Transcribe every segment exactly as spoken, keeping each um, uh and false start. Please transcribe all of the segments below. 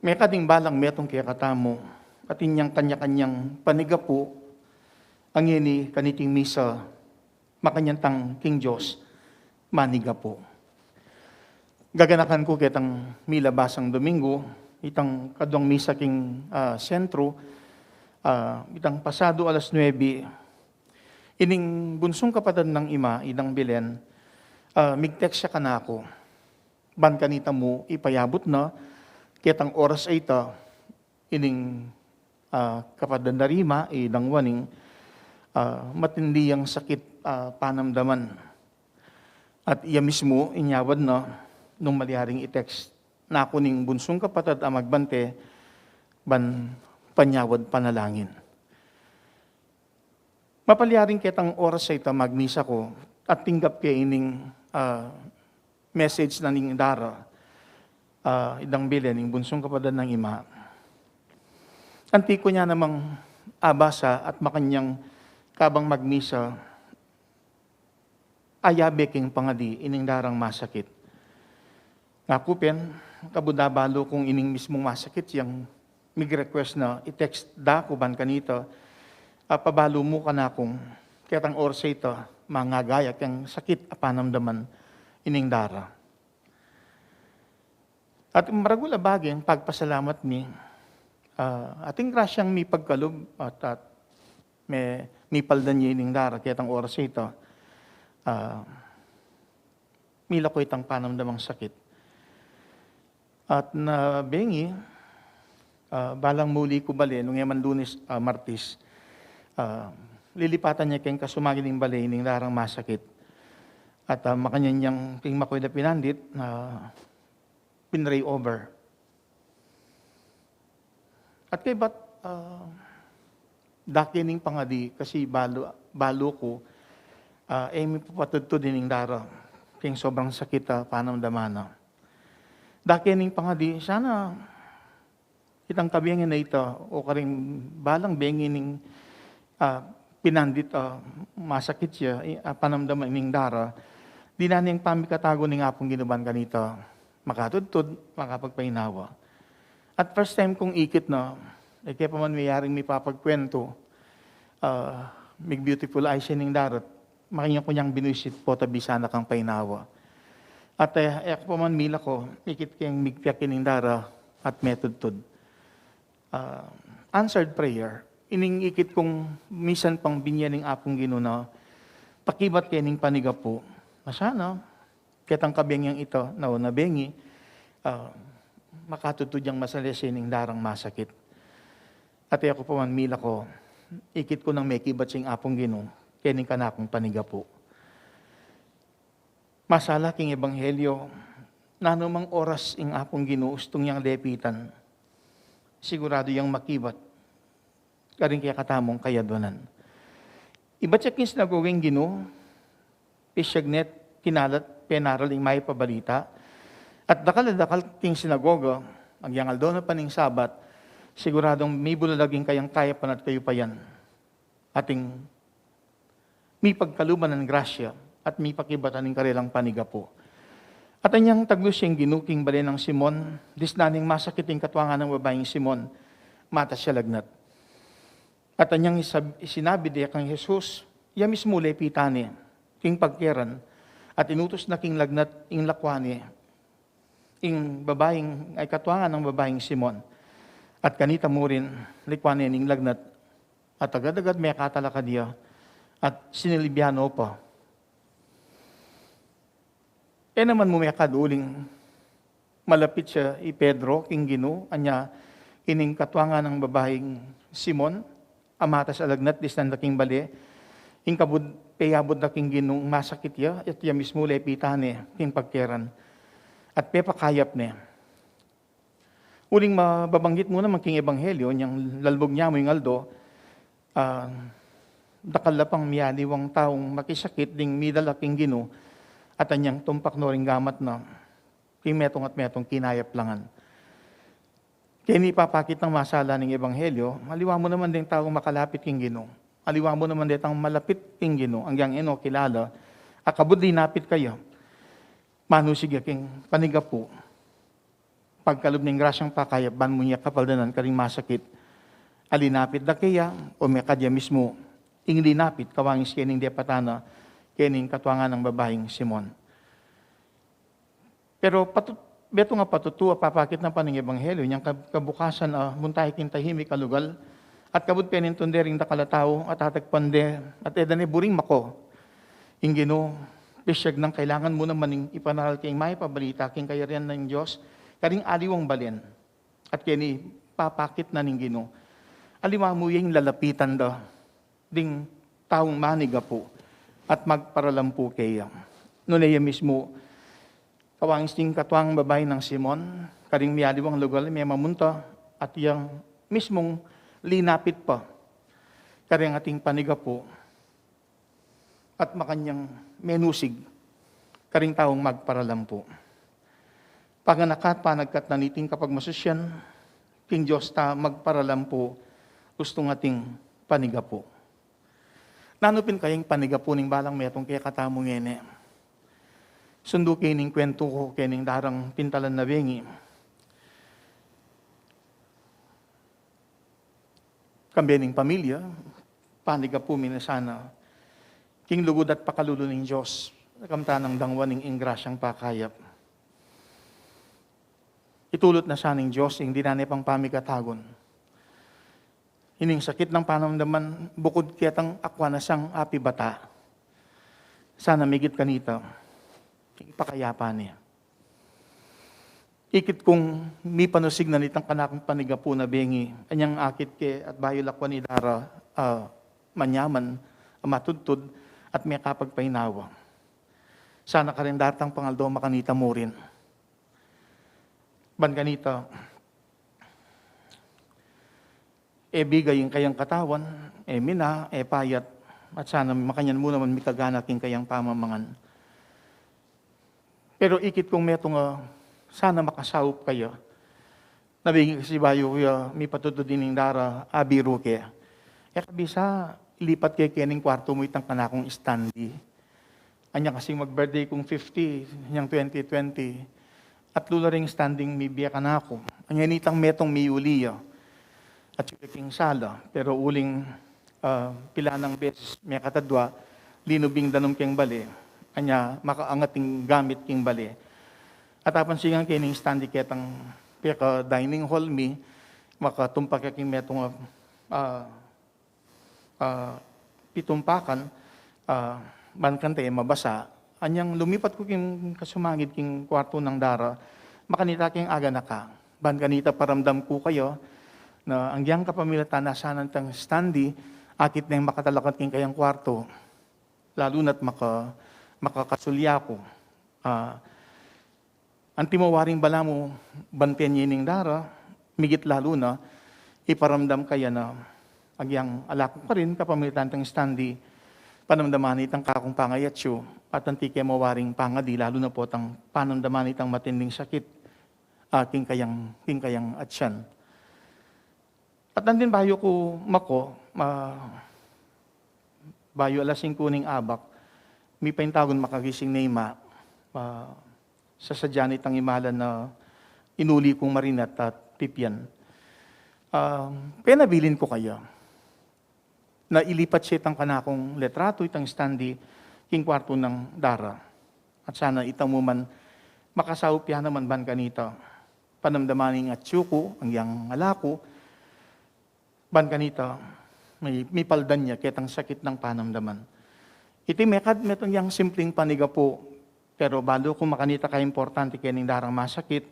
Mekad ing balang metung kekatamu, atin yang kanya-kanyang panigapu, ngeni kaniting misa, makanyan tang king Dios manigapu. Gaganakan ku ketang mila basang Domingo, itang kaduang misa king, ah, sentro, ah, itang pasado alas nuebe, ining bunsung kapatad nang ima, i Dang Belen, ah, mig-text ya kanaku. Ban kanita mu ipayabut na, ketang oras a ita, ining, ah, kapatad na rima, i Dang Waning, ah, matindi yang sakit, ah, panamdaman. At iya mismu, inyawad na, nung malyaring i-text na ku ning bunsung kapatad a magbante, ban panyawad panalangin. Mapalyaring ketang oras a ita magmisa ku, at tinggap ke ining, ah, message na ning dara, ah, i Dang Belen, ning bunsung kapatad nang ima. Anti ku nya namang abasa at makanyang kabang magmisa, ayabe king pangadi ining darang masakit. Ngaku pin, kabud abalu kung ining mismung masakit yang mig-request na i-text da ku ban kanita, a pabalu mu kanakung ketang oras a ita, mangagaya keng sakit a panamdaman ining dara. At maragul a bage ing pagpasalamat mi, ah, ating grasyang mipagkalub at, at me-, mipaldan ya ining dara ketang oras a ita, ah, milako itang panamdamang sakit. At na bengi, ah, balang muli ku bale, nung e man Lunes, ah, Martes, ah, lilipatan ya keng kasumayan ning bale ining darang masakit. At, ah, makanyan yang king makuya da pinandit, ah, pin-pray over. At kaybat, ah, dake ning pangadi kasi balu, balu ku, ah, e mi papatudtud ining dara king sobrang sakit a panamdaman na. Dake ning pangadi, sana itang kabengi na ita, o karing balang bengi ning, ah, pinandit, ah, masakit ya, i-, ah, panamdaman ining dara, dinan yang pamikatagu ning Apung Ginu ban kanita makatudtud, makapagpainawa. At first time kung ikit na, e ke pa man miyaring mipapagkwentu, ah, mig-beautiful eyes ya ning dara, makanyan ku yang binuisit, potabi sana kang painawa. At, eh, e ku pa man milako, ikit keng migpiak ining dara at metudtud. Ah, answered prayer. Ining ikit kung misan pang binye ning Apung Ginu na pakibat ke ning panigapu. Na sana, ketang kabengi yang ita, na, na bengi, ah, makatudtud yang masalese ning darang masakit. At e ku pa man milako, ikit ku nang mekibat sing Apung Ginu keni kanakung panigapu. Masala king ebanghelyo, nanu mang oras ing Apung Ginu ustung yang lepitan, siguradu yang makibat karing kekatamung kayadwanan. Ibat ya king sinagoga ing Ginu, pisyag ne, kinalat, penaral ing mayap a balita, at dakal a dakal king sinagoga, agyang aldo na pa ning Sabat, siguradung mibulalag ing kayang kayapan at kayupayan. Ating mipagkaluban ning grasya at mipakibatan ing karelang panigapu. At anyang taglus yang Ginu king bale nang Simon, disnan neng masakit ing katuangan nang babaing Simon, matas ya lagnat. At anyang isab-, isinabi de kang Jesus, iya mismu lepitan ne, king pagkeran, at inutus na king lagnat ing lakwan ne, ing babaing, ay katuangan nang babaing Simon. At kanita murin, likwan ne ning lagnat, at agad-agad mekatalakad ya, at sinilibyan no pa. E naman mu mekad uling malapit ya i Pedro king Ginu, anya ining katuangan nang babaing Simon, a matas a lagnat disnan da king bale, ing kabud peyabut da king Ginu masakit ya, at iya mismu lepitan ne king pagkeran, at pepakayap ne. Uling mababanggit mu naman king ebanghelyo, inyang lalbug ne mu ing aldo, ah, dakal la pang miyaliwang taung makisakit ding midala king Ginu, at anyang tumpak no ring gamat na, king metung at metung kinayap la ngan. Keni papakit nang masala ning ebanghelyo, aliwa mu naman ding taung makalapit king Ginu, aliwa mu naman detang malapit king Ginu, agyang e no kilala, a kabud linapit kaya, manusig ya king panigapu. pagkalub ning grasyang pakayap ban mu ya kapaldanan karing masakit a linapit da keya, o mekad ya mismu ing linapit kawangis kening depatan na kening katuangan nang babaing Simon. Pero patut-, betu nga patutu a papakit na pa ning ebanghelyo inyang kab-, kabukasan a munta ya king tahimik a lugal, at kabud pe ning tunde ring dakal a tau at atekpan de, at e da ne buring mako. Ing Ginu, pisyag nang kailangan mu naman ing ipanaral keng mayap a balita king kayarian ning Dios karing aliwang balen. At keni papakit na ning Ginu, aliwa mu ya ing lalapitan da ding taung manigapu at magparalampu keya. Nune ya mismu kawangis ding katuang babai nang Simon karing mialiwang lugal, memamunta at yang mismung linapit pa karing ating panigapu at makanyan menusig karing taung magparalampu. Paganaka at panagkat na niting kapagmasusyan king Dios ta magparalampu ustung ating panigapu. Nanu pin kaya ing panigapu ning balang metung kekatamu ngeni? Sundu ke ning kwentu ku kening darang pintalan na bengi. Kambe ning pamilya, panigapu mi na sana king lugud at pakalulu ning Dios, kamtan nang dangwa ning ing grasyang pakayap. Itulut na sa ning Dios ing dinan ne pang pamikatagun. Ining sakit nang panamdaman bukud ketang akwa na sang apibata, sana migit kanita ing pakayapan ne. Ikit kung mipanusig na nitang kanakung panigapu na bengi, anyang akit ke at bayu lakwan idara, ah, manyaman, ah, matudtud, at mekapagpainawa. Sana karin datang pangaldo makanita murin. Ban kanita, e bigay ing kayang katawan, e mina, e payat, at sana makanyan mu naman mikagana king kayang pamamangan. Pero ikit kung metung a sana makasaup kaya. Nabigi kasi bayu ya mipatudtud ining dara, abiru ke. E kabisa, lipat ke kening kwartu mu itang kanakung istandi. Anya kasing mag-birthday kung fifty, nyang twenty twenty. At lula ring standing mibie kanaku. Anya nitang metung miyuli ya. At siyuli king sala. Pero uling, ah, pilanang beses mekatadwa, linubing danum keng bale. Anya makaangat ing gamit king bale. At apansin ke ning standing ketang peka dining hall mi, makatumpak ya king metung, ah, ah, pitumpakan, ah, ban kante mabasa. Anyang lumipat ku king kasumangid king kwartu nang dara, makanita keng aganaka. Ban kanita paramdam ku kaya na agyang kapamilatan na sana itang standi, akit neng makatalakat king kayang kwartu. Lalu na't maka-, makakasulya ku. Ah, Anti mo waring balamu banten ya ining dara, migit lalu na, iparamdam kaya na agyang ala ku karin kapamilatan tang standi, panamdaman itang kakung pangayatsu, at anti ke mo waring pangadi, lalu na potang panamdaman itang matinding sakit, ah, king kayang, king kayang atyan. At nandin bayu ku mako, ah, bayu alas singku ning abak, mipaintagun makagising ne ima, ah, sasadya ne itang imalan na inuli kung marinat at pipian. Ah, penabilin ku kaya na ilipat ya itang kanakung litratu, itang standi, king kwartu nang dara. At sana ita mu man makasaup ya naman ban kanita. Panamdaman ing atsu ku, agyang ala ku, ban kanita, mi-, mipaldan ya ketang sakit nang panamdaman. Iti mekad metung yang simpleng panigapu, pero balu ku makanita kaimportante kening darang masakit,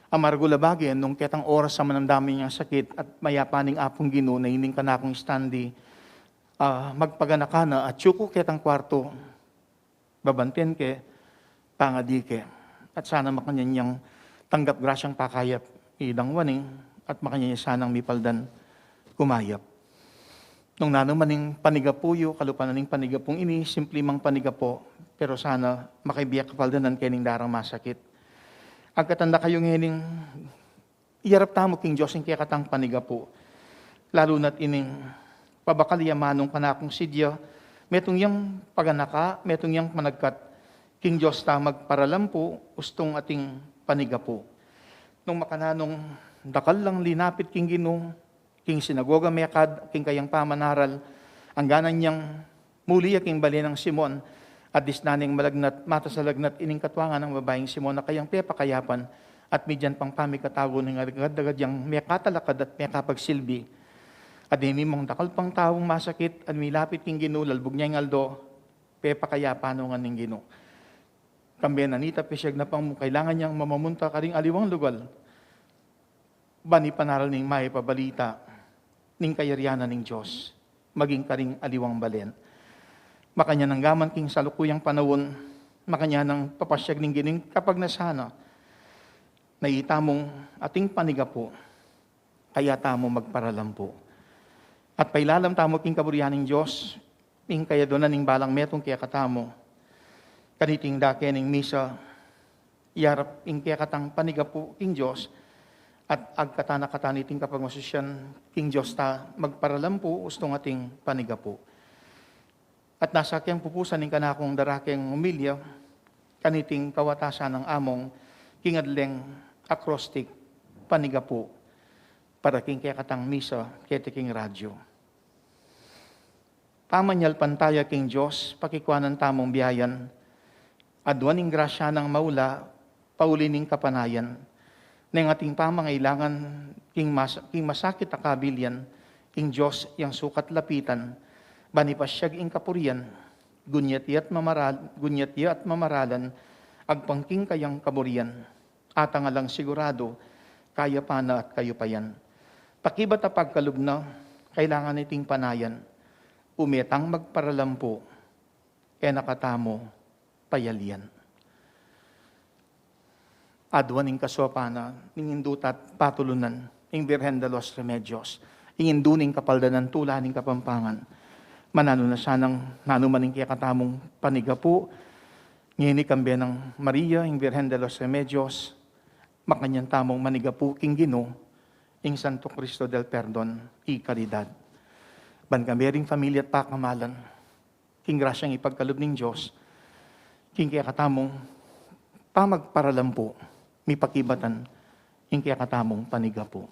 a maragul a bage nung ketang oras a manamdaman yang sakit at mayapan ning Apung Ginu na ining kanakung standi, ah, magpaganaka na, atsu ku ketang kwartu, babanten ke, pangadi ke. At sana makanyan yang tanggap grasyang pakayap, idang waning, at makanyan ya sanang mipaldan kumayap. Nung nanu man ing panigapu yu, kalupa na ning panigapung ini, simple mang panigapu, pero sana makibie kapaldanan kening darang masakit. Agkatan da kayu ngening iyarap tamu king Dios ing kekatang panigapu. Lalu na't ining pabakal ya manung kanakung sidya, metung yang paganaka, metung yang panagkat king Dios ta magparalampu, ustung ating panigapu. Nung makananung dakal lang linapit king Ginu, king sinagoga mekad, king kayang pamanaral, angganan yang muli ya king bale nang Simon, at disnan neng malagnat, mata sa lagnat, ining katuangan nang babaing Simon a kayang pepakayapan, at midyan pang pamikatagu ning agad-agad yang mekatalakad at mekapagsilbi. At ini mung dakal pang taung masakit, at milapit king Ginu, lalbug ne ing aldo, pepakayapan no ngan ning Ginu. Kambe na nita, pisiag na pang kailangan yang mamamunta karing aliwang lugal, ban ipanaral ning mayap a balita ning kayarian na ning Dios maging karing aliwang balen. Makanyan nang gaman king salukuyang panaun, makanyan nang papasiag ning Ginu ing kapagnasan na, na itamung ating panigapu, kaya tamu magparalampu. At pailalam tamu king kaburian ning Dios, ing kayadwanan ning balang metung kekatamu. Kaniting dake ning misa, iyarap ing kekatang panigapu king Dios, at agkatan na kaniting kapagmasusian king Dios ta magparalampu ustung ating panigapu. At nasa keng pupusan ning kanakung darakeng homilya, kaniting kawatasan nang among king adleng acrostic panigapu, para king kekatang misa keti king radyo. Pamanyalpantaya king Dios, pakikuanan tamung biayan, aduan ing grasya nang maula, pauli ning kapanayan, neng ating pamangailangan, king mas-, king masakit a kabilian, ing Dios yang sukat lapitan, ban ipasiag ing kapurian, gunyat iya't mamaral-, gunyat iya't mamaralan, agpang king kayang kaburian, atang alang sigurado, kayapan na at kayupayan. Pakibat a pagkalub na, kailangan iting panayan, ume tang magparalampu, kena katamu payalian. Aduan ing kasuapan na ning Indu ta't patulunan, ing Virgen de los Remedios, ing Indu ning Kapaldanan, Tula ning Kapampangan. Mananu na sanang nanu man ing kekatamung panigapu, ngeni kambe nang Maria, ing Virgen de los Remedios, makanyan tamung manigapu king Ginu, ing Santo Cristo del Perdon y Caridad. Ban kambe ring familia't pakamalan, king grasyang ipagkalub ning Dios, king kekatamung pamagparalampu, mipakibatan ing kekatamung panigapu.